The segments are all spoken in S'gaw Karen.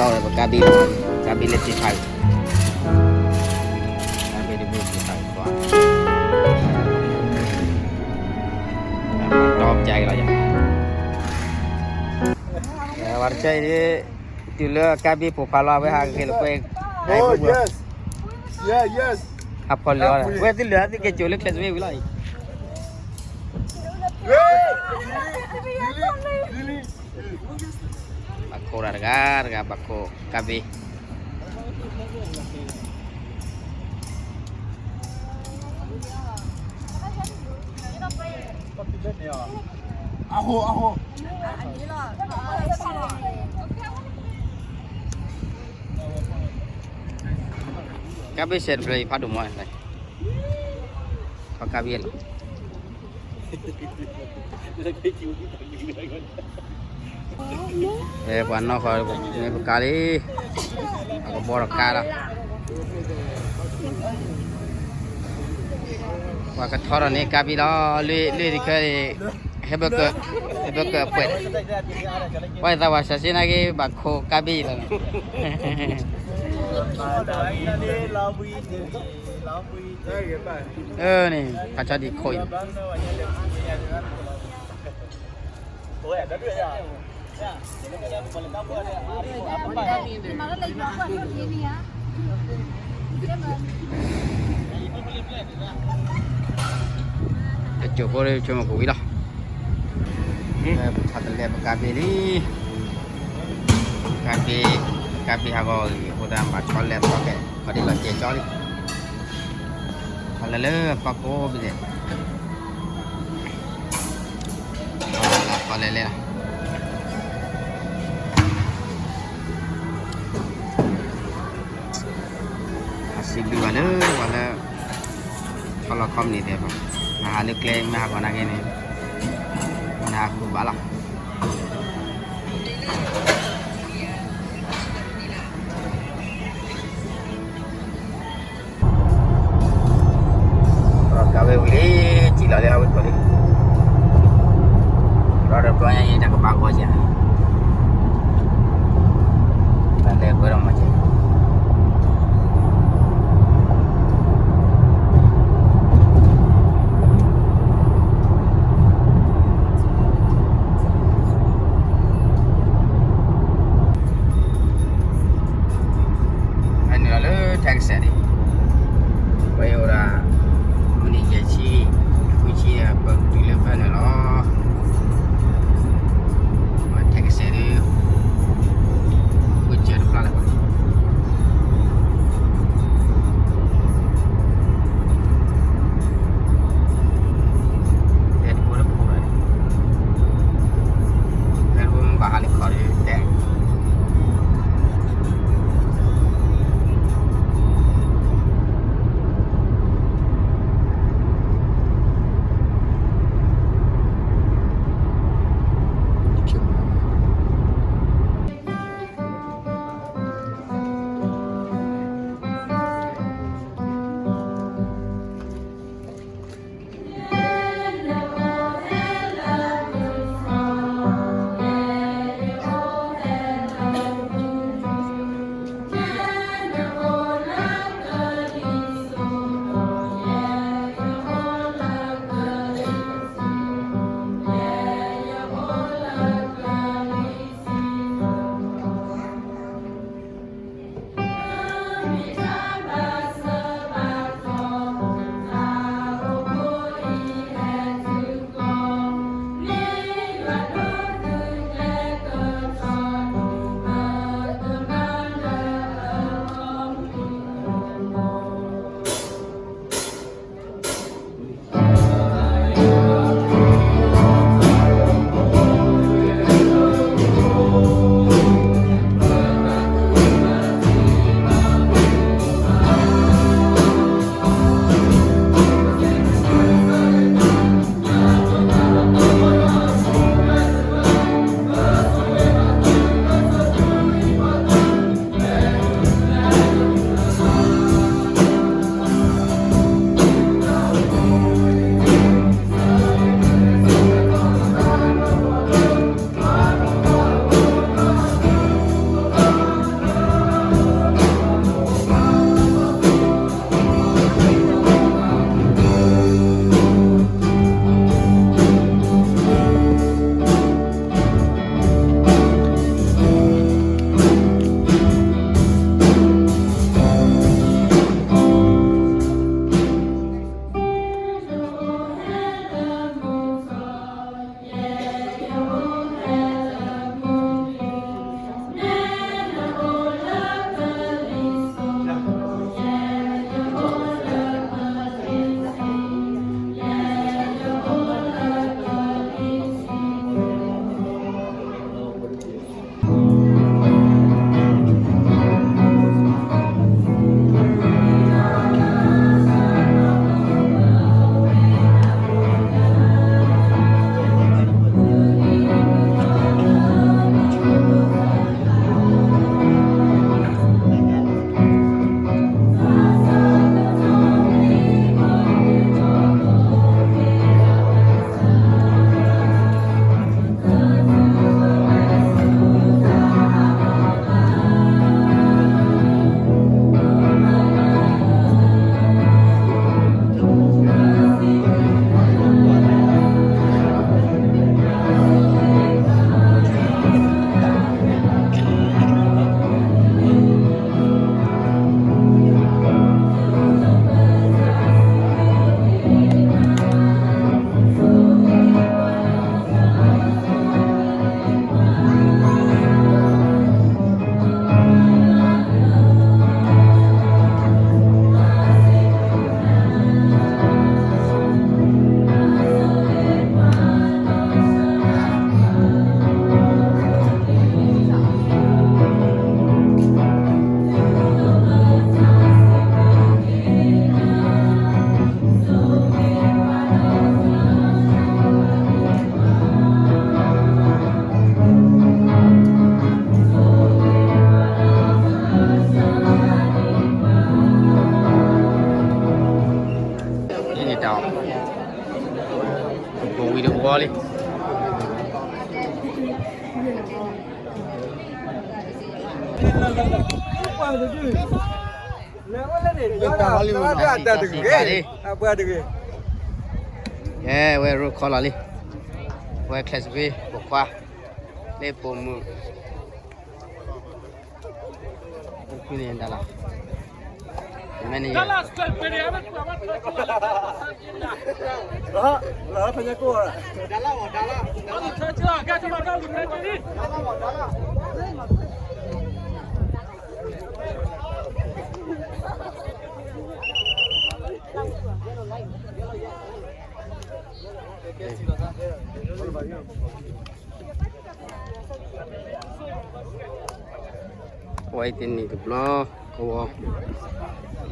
ပကါဘ့ၣ်လီၤ, ကါဘ့ၣ်လၢသ့ၣ်ဖးအံၤ, ကါဘ့ၣ်တဘ့ၣ်သ့ၣ်ဖးအံၤကွၢ်, ဒီပကါက့ၤလီၤယၤ, ဝဲတဆဲအံၤ, တုၤလၢကါဘ့ၣ်ပိာ်ခွါလီၤ အဝဲဟးက့ၤလၢကွဲ, ဟးဖီၣ်လၢၤ, ဝဲသ့ၣ်လၢာ်သ့ၣ်က့ၤစိာ်လၢကျဲသဝ့ၣ်ဝံၤလီၤအံၤ ဘၣ်ခိၣ်တၢ်တဂၤ, တဂၤဘၣ်ခိၣ်ကါဘ့ၣ်, ကါဘ့ၣ်ဆဲးတဖျၢၣ်အံၤဖးဒိၣ်မး, ဖးကါဘ့ၣ်လီၤ. ပှၤနီၢ်ဃီန့ၣ်ပကါလံ, အကဘီထီၣ်ကါလီၤ, ပှၤကထီထီၣ်န့ၣ်ကါဘ့ၣ်လီၤ, လွံၢ်တခါန့ၣ်, ဟဲဘၢကၢ, ဟဲဘၢကၢအပှဲၤ, ပှၤသးဝးစၢ်စ့နာ်က့ ဘၣ်ခိၣ်ကါဘ့ၣ်လီၤ, န့ၣ် ဖးဆီဒံးခိၣ်အံၤ ကၠိဖိလၢဆိကမိၣ်ကဝံၤလီၤ, ပထီၣ်တလဲပကါဘ့ၣ်လံ, ကါဘ့ၣ်, ကါဘ့ၣ်ဟးဂီၤအံၤ အဃိသတးဘၣ်ဆီလဲသီကဲ, ပှၤဒ်လီၤစဲၤကၠီလံ, ဆီလဲလၢကီၢ်ကိးဘ့ၣ်ဒဲး ပလဲလဲလီၤ, အစံးဘျုးဘၣ်လၢပှၤလၢ ဆီလီၤခီပနံၣ်သ့ၣ်တဖၣ်, မ့ၢ်ဟးလၢကျဲမ့ၢ်ဟးဂီၤနာ်က့န့ၣ်, နဟးဃုာ်ဘၣ်လီၤ. ကါဝဲဝံၤလံ, စံၣ်လီၤလၢအဝဲခိၣ်လံ, ဒီးတဘျီညါအံၤတၢ်ကဘၣ်ဂီၤစ့ၢ်, တၢ်လဲၤဝဲဒီးမၤစ့ၢ် ပ ကဲ ဝဲရိခီလီၤလံ, ဝဲ class B ပိာ်ခွါ လၢပိာ်မုၣ် အိၣ်ဖဲန့ၣ်ဒၣ်လီၤ, မ့ၢ်န့ၣ် ဝဲအံၤတနံၣ်တဘျီကဝီၤ, မ့ၢ်တၢ်အိၣ်ဖှိ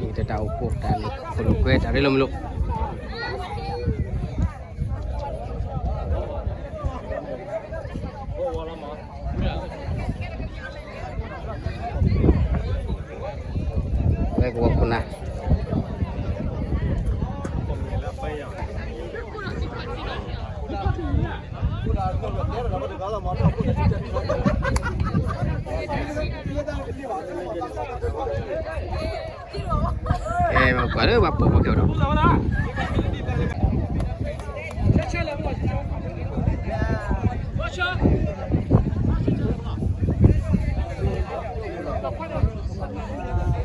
ၣ်တၢ်န့ၣ် ဖိဒိၣ်ခွဲတၢ်ရ့လိာ်မုာ်လိာ် ဝဲကဝီၤခိၣ်နၢ် အဲ ပှၤလၢပှၤပိာ်မုၣ်ကဲဒီး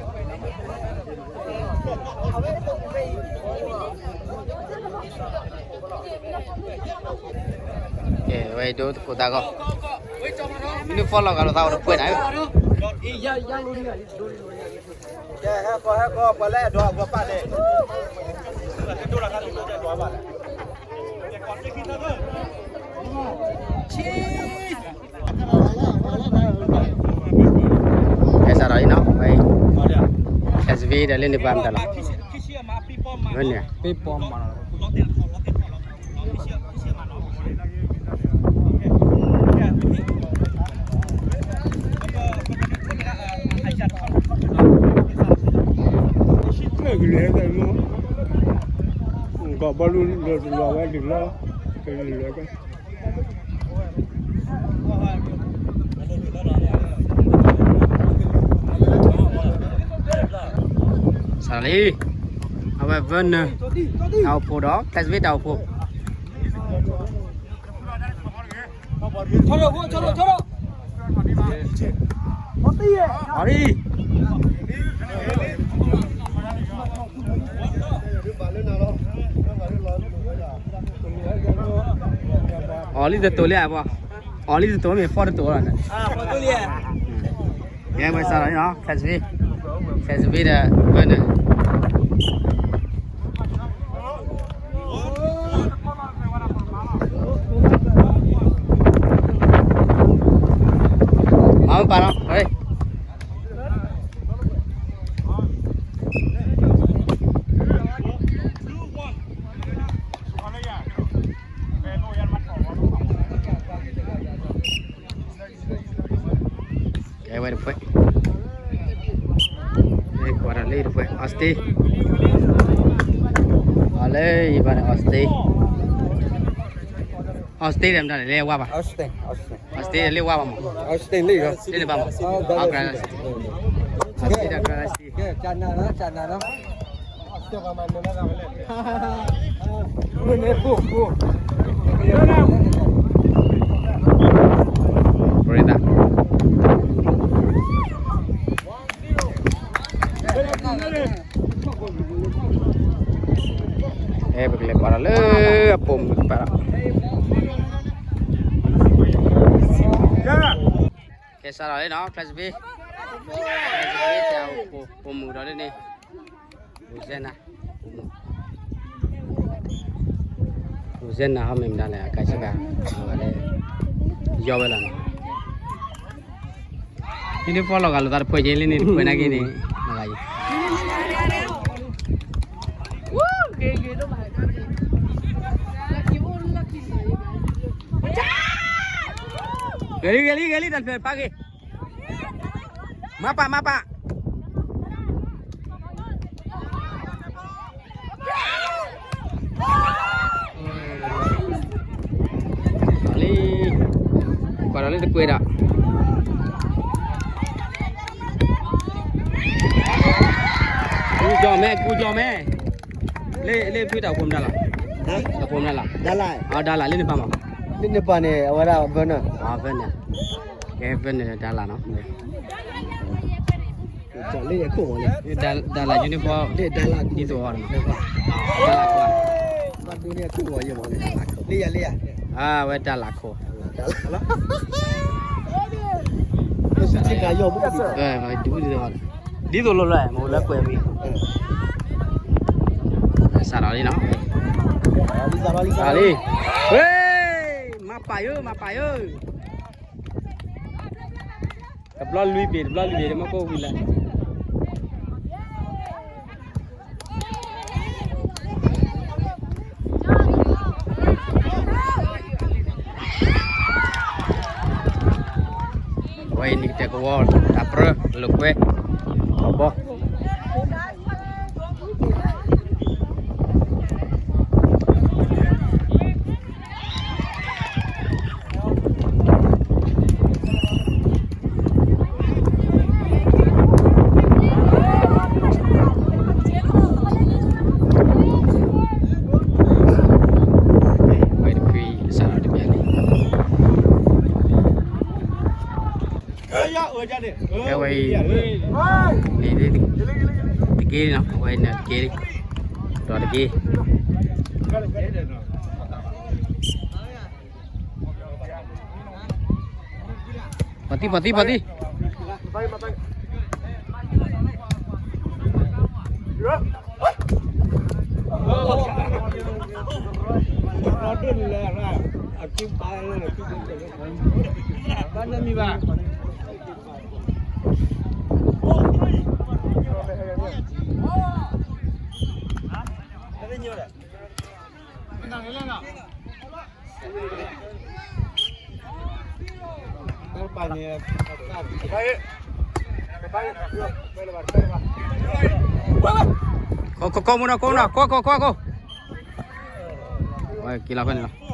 ကဲ ဝဲဒိသကိးသးဂီၢ်, မ့ၢ်နုၤဖီလီၤဂာ်လိာ်သးအိၣ်တပှဲၤနၤဧၢ, ကဲ ဟဲဃီ ဟဲဃီ ပှၤလၢအဲၣ်ဒိးအဂီၢ်ပာ်န့ၣ် ကဲစးထီၣ်အံၤနီၤ, ဝဲ S V ဒီးလၢန့ၣ်ပှၤမတၤလီၤ, ဝဲန့ၣ် ကလဲၤကလဲၤ, ကဘီလူၤလီၤတလီၤဝဲဒ်လီၤ, ကလဲၤက စးလံ, အဝဲ Vernon တၢ်အိၣ်ဖှိၣ်ဒီး Class B တၢ်အိၣ်ဖှိၣ် အီၤလံ, အီၤလံတတိၤလံဧါဘီ, အီၤလံတတိၤမ့ၢ်ဖီတတိၤလီၤန့ၣ်, ကဲဝဲစးလီၤန့ၣ်နီၤ, Class B, Class B ဒီး Vernon မၤမပာ်လီၤ, ကဲဝဲတဖှဲး, ကွၢ်တၢ်လၢတဖှဲး Austin, အီၤလၢယဘၣ်န့ၣ် Austin, Austin ဒီးမတၤလဲၣ် လၢဝါဘၣ်, Austin လၢဝါဘၣ်မး, လၢန့ၣ်ဘၣ်မး, Austin ဒီး Clarence, Brenda, အဲပကလဲၤကွၢ်ဒီးလၢအပိာ်မုၣ်တဖၣ်လီၤ, ကဲစးထီၣ်လံနီၤ, Class B, Class B တၢ်အိၣ်ဖှိၣ်ပိာ်မုၣ်ဒီးလၢန့ၣ် Rosanna, Rosanna ဟီမ့ၢ်မတၤလဲၣ် အကါဆ့ကၤ, ယီဝဲလီၤန့ၣ်, မ့ၢ်ဒ်ဖီလီၤဂာ်လိာ်သးတပှဲၤက့ၤလံန့ၣ် တပှဲၤနာ်က့န့ၣ်, ဂဲၤလံ ဂဲၤလံ ဂဲၤလံ တၢ်တဖျၢၣ်ဖးက့ၤ, မၤပာ် မၤပာ် လံ, ပှၤဒီးလၢတကွဲးဒီး ကူကီၤမဲ ကူကီၤမဲ လၢ လၢဖုတၢ်ဖိမတၤလီၤ, တၢ်ဖိမတၤလီၤ, ဒၣ်လၢ်, ဒၣ်လၢ်လၢနပၢ်မး, လၢနပၢ်န့ၣ် အဝဲဒၣ် Vernon, Vernon, ကဲ Vernon ဒၣ်လၢ်နီၤ, လၢယခိၣ်မးလၢ ဒၣ်လၢ် uniform ဒ်သိးအီၤနီၤ, ဒၣ်လၢ်ခိၣ်, အဝဲဒၣ်လၢ်ခိၣ်, ဒ်သိးလီၤလီၤ မ့ၢ်လၢကွဲးမံၤ, စးထီၣ်လံနီၤ, စးထီၣ်လံ, ဝ့, မၤပာ်ယိၤ မၤပာ်ယိၤ, တဘျီလွံၢ်ဘ့ၣ် တဘျီလွံၢ်ဘ့ၣ် မ့ၢ်ကိၣ်ဝံၤလၢ အဝဲအံၤန့ၣ်ကတဲာ်ကဝီၤ တၢ်ပြၢလိာ်ကွဲ ထီဘီ ဝဲတခွံစးထီၣ်တဘျီန့ၣ်, အဝဲအံၤ န့ၣ် တက့ၢ်နီၤ, အဝဲအံၤန့ၣ်တက့ၢ်, ဒီးတက့ၢ် ဖီၣ်သံ ဖီၣ်သံ ဖီၣ်သံ, ကိး ကိး ကိး မူနီၤ ကိးနီၤ ကိး ကိး ကိး ကိး, ဝဲက့ၤလီၤဖဲန့ၣ်လီၤ.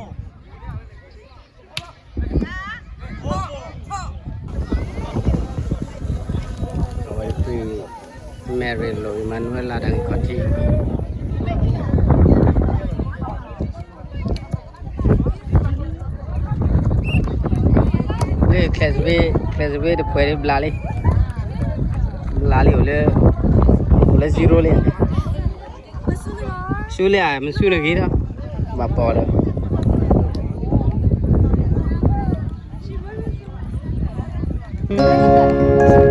အဝဲ Mary လိာ် Emmanuel လၢတၢ်ဂ့ၢ်ခီၣ်ထံး လၢ Class B, Class B တဖှဲးလၢဘျါလံ, ဘျါလံအိၣ်လၢ, အိၣ်လၢ zero လံ. ဆူလံဧါ, မ့ၢ်ဆူန့ၣ်ဂ့ၤဒီး, ဘၣ်ပီၣ်ဒီး, မ့ၢ်